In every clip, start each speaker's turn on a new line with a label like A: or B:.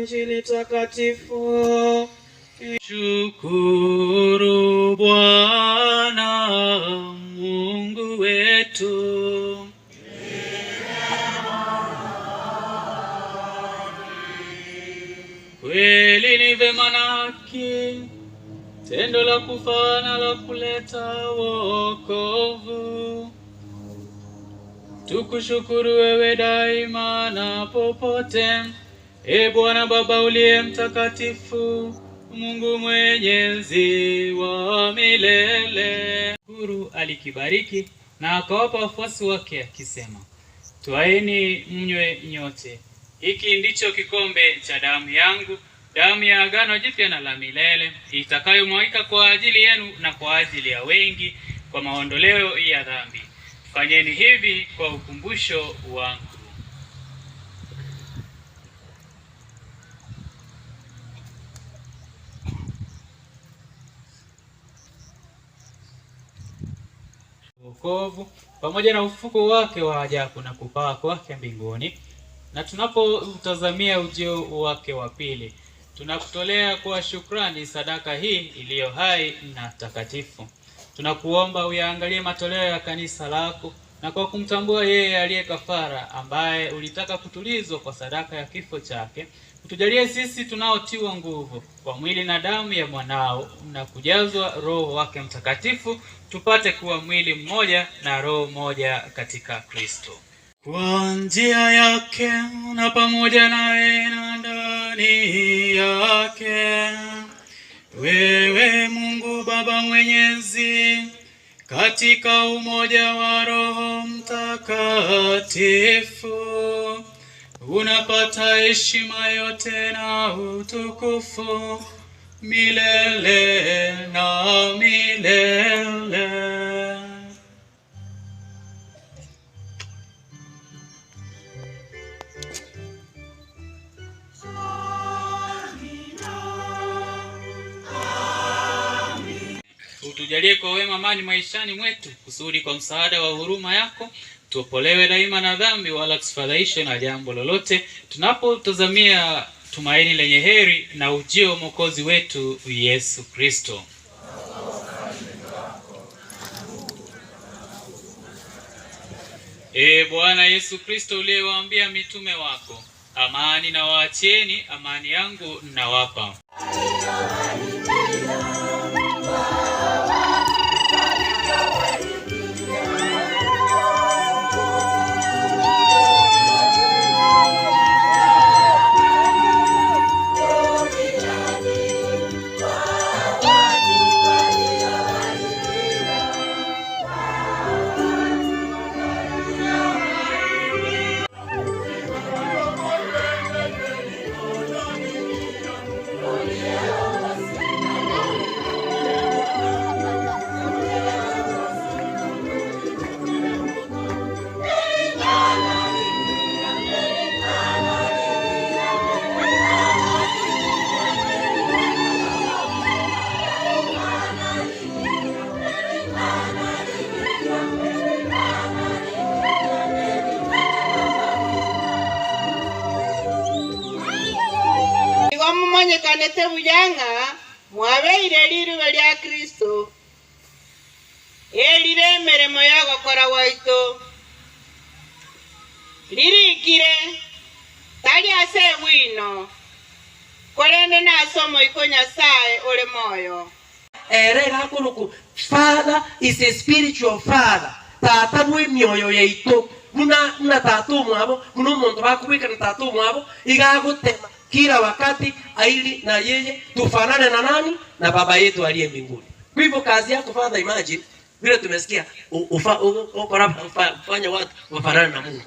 A: Injili takatifu.
B: Shukuru Bwana Mungu wetu. Kweli ni vema na haki, tendo la kufaa na la kuleta wokovu. Tukushukuru wewe daima na popote, e Bwana Baba uliye mtakatifu, Mungu mwenyezi wa milele. Guru alikibariki na akawapa wafuasi wake akisema, twaeni mnywe nyote, hiki ndicho kikombe cha damu yangu, damu ya agano jipya na la milele, itakayomwagika kwa ajili yenu na kwa ajili ya wengi kwa maondoleo ya dhambi. Fanyeni hivi kwa ukumbusho wangu. Wokovu pamoja na ufufuko wake wa ajabu na kupaa kwake mbinguni, na tunapotazamia ujio wake wa pili, tunakutolea kwa shukrani sadaka hii iliyo hai na takatifu. Tunakuomba uyaangalie matoleo ya kanisa lako, na kwa kumtambua yeye aliye kafara, ambaye ulitaka kutulizwa kwa sadaka ya kifo chake, utujalie sisi tunaotiwa nguvu kwa mwili na damu ya mwanao na kujazwa Roho wake Mtakatifu, tupate kuwa mwili mmoja na roho moja katika Kristo. Kwa njia yake na pamoja naye na ndani yake, wewe Mungu Baba Mwenyezi, katika umoja wa Roho Mtakatifu, unapata heshima yote na utukufu milele na milele. Utujalie kwa wema amani maishani mwetu, kusudi kwa msaada wa huruma yako tuopolewe daima na dhambi, wala tusifadhaishwe na jambo lolote, tunapotazamia tumaini lenye heri na ujio wa Mwokozi wetu Yesu Kristo. Ee Bwana Yesu Kristo, uliyewaambia mitume wako, amani na waachieni, amani yangu nawapa.
C: Igo mumanyĩkanĩte buyanga mwabeire riruba rya Kristo erire emeremo ya gokora gwaito ririkire tari ase bwino korende nase omoiko Nyasaye ore moyo.
D: Erera kuruku father is a spiritual father, tata mwe mioyo yaitu muna muna tatu mwabo muna omonto bakubikana tatu mwabo igagutema kila wakati aili na yeye tufanane na nani? Na baba yetu aliye mbinguni. Kwa hivyo kazi yako Father, imagine vile tumesikia fanya watu wafanane na Mungu.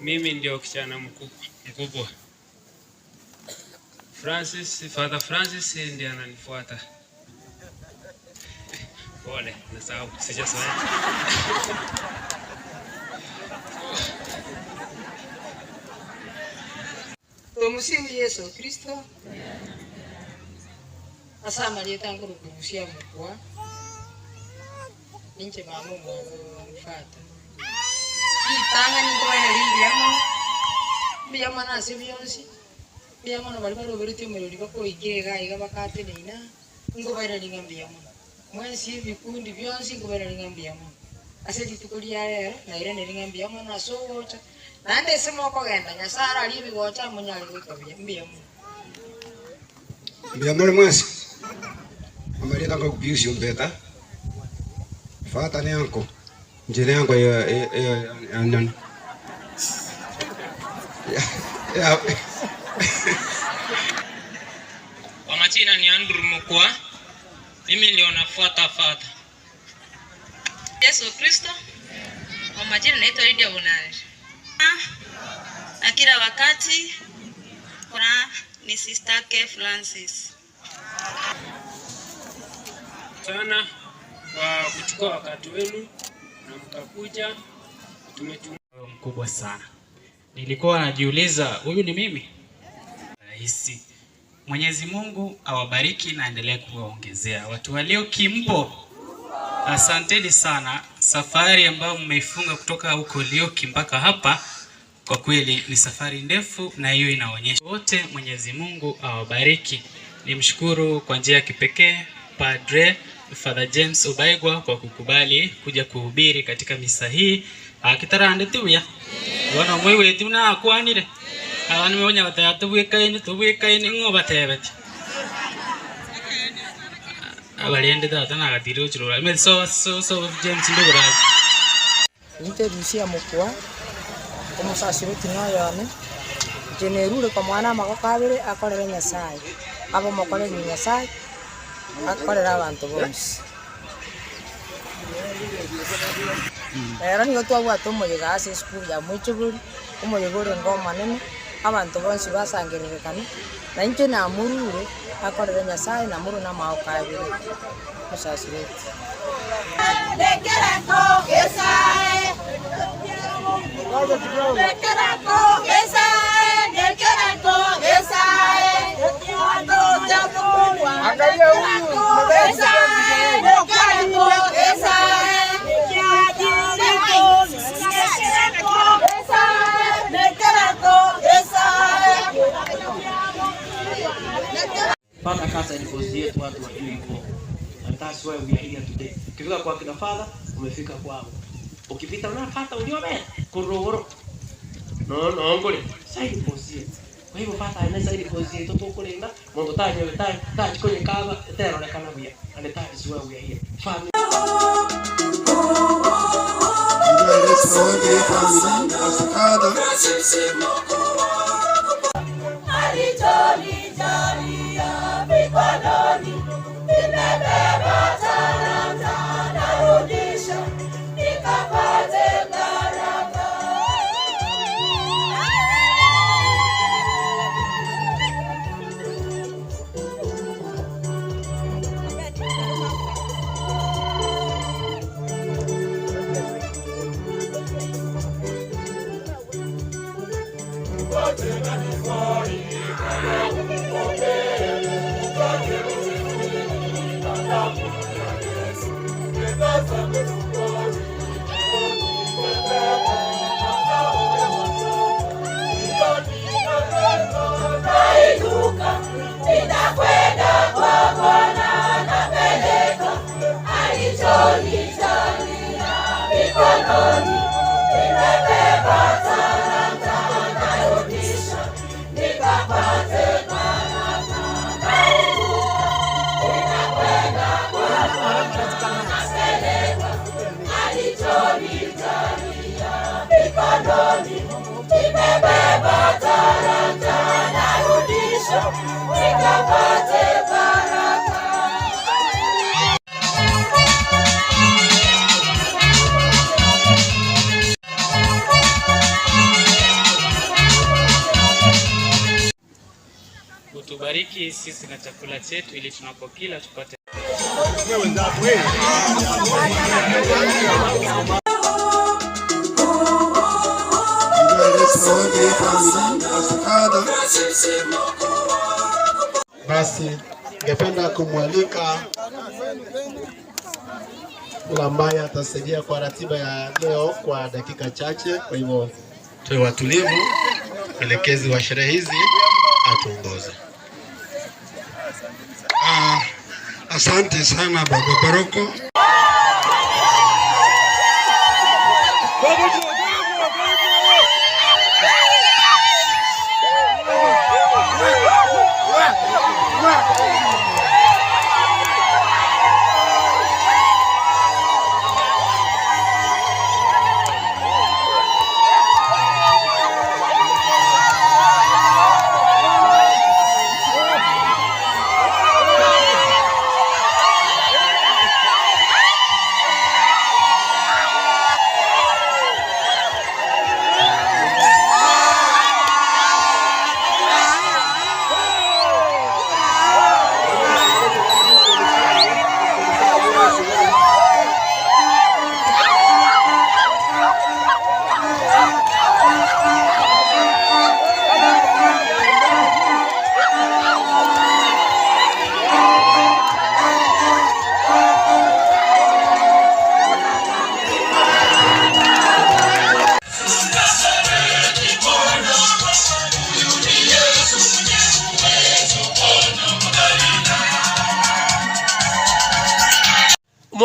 E: Mimi ndio kijana mkubwa. Francis, Father Francis ndiye ananifuata. Pole, nasahau, sijazoea.
F: Tumusifu Yesu Kristo. Asamalie tangurukurusia mukwa ninche mama omwana mfata. Ritang'ani nkoene ringiya mono. Mbuya mono ase bionsi, mbuya mono baria baroberetie omoreri bakoikire iga iga bakateneina, nkobairani ng'a mbuya mono. Mwensi ebikundi bionsi nkobairani ng'a mbuya mono. Ase rituko ria rero, nairaneri ng'a mbuya mono ase ogocha, naende ase mokogenda, Nyasaye ararie ebigocha monyare goika buya, mbuya mono.
G: Mbuya more mwensi, amarita nkokubiusia ombeta, Father ni anko, nche ni anko ya nani? Ya.
B: Kwa majina ni Andrew Mukwa, mimi ndio nafuata Father.
H: Yesu Kristo. Kwa majina naitwa Lydia Bonari. Na kila wakati kuna ni Sister K Francis.
E: Sana kwa kuchukua wakati wenu na mkakuja.
B: Mkubwa sana. Nilikuwa najiuliza huyu ni mimi? Rahisi. Mwenyezi Mungu awabariki na aendelee kuwaongezea watu walio kimbo. Asanteni sana. Safari ambayo mmeifunga kutoka huko Lioki mpaka hapa kwa kweli ni safari ndefu, na hiyo inaonyesha wote. Mwenyezi Mungu awabariki. Nimshukuru kwa njia ya kipekee Padre Father James Obaigwa kwa kukubali kuja kuhubiri katika misa hii. Akitarande tuya bona mwiweti na akwanire abantu mwonya bataya tubwikaine tubwikaine ng'o batebete abarende tata nagatire ochirora ime so so so James ndugura
F: Nite Lucia Mukwa omusasiroti noyone njenerure kwa mwana amagoko abere akorere Nyasaye abo mokorere Nyasaye akorera abantu bonsi. Rero nigo twabwate omoyega ase esukuru ya Mwechobori, omoyega orenge omonene, abanto bonsi basangererekana, na inche namurure akorere Nyasaye namurure na amagoko abere omusasiroti.
C: Angalia huyu.
D: Father kasa ilikozi yetu watu wajui hivyo. And that's why we are here today. Ukifika kwa kina Father, umefika kwao. Ukipita unafuata uliome kurogoro. No no ngore. Side pozi. Kwa hivyo Father anaweza ili pozi yetu tukulinda mundu tanyewe ta kwenye kaba terorekana buya. And that is why we are here. Family.
B: Utubariki sisi na chakula chetu ili tunapokila tupate.
I: Basi ningependa kumwalika yule ambaye atasaidia kwa ratiba ya leo kwa dakika chache. Kwa hivyo tuwe watulivu. Mwelekezi wa sherehe hizi atuongoze.
G: Asante sana Baba Paroko.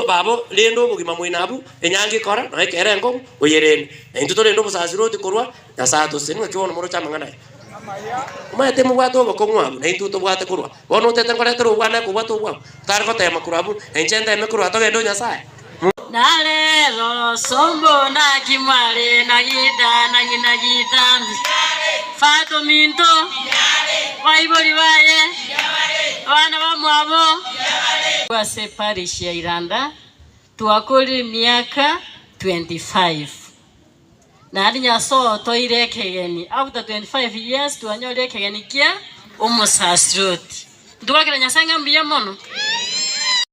D: Babo rende obogima mwina abu enyangi kora naye kere enkongu oyerende naintwe torende obosasiro otikorwa Nyasaye atoseseni ng'aki bono moroche amang'ana aya. Omanyete mobwate obokong'u abwo naintwe tobwate korwa bono otete nkoretera obwana ekobwata obwabo totari gotema korwa abwo nainche nteme korwa togende o Nyasaye.
J: Nalero sombo na kimwale na gita na ngina gitambi Fato minto waibori baye bana ba mwabo wase parish ya Iranda tuwakuri miaka 25 na ali nyaso toire kegeni after 25 years tuwanyore kegeni kia omusasiroti nduwakira Nyasaye mbuya mono.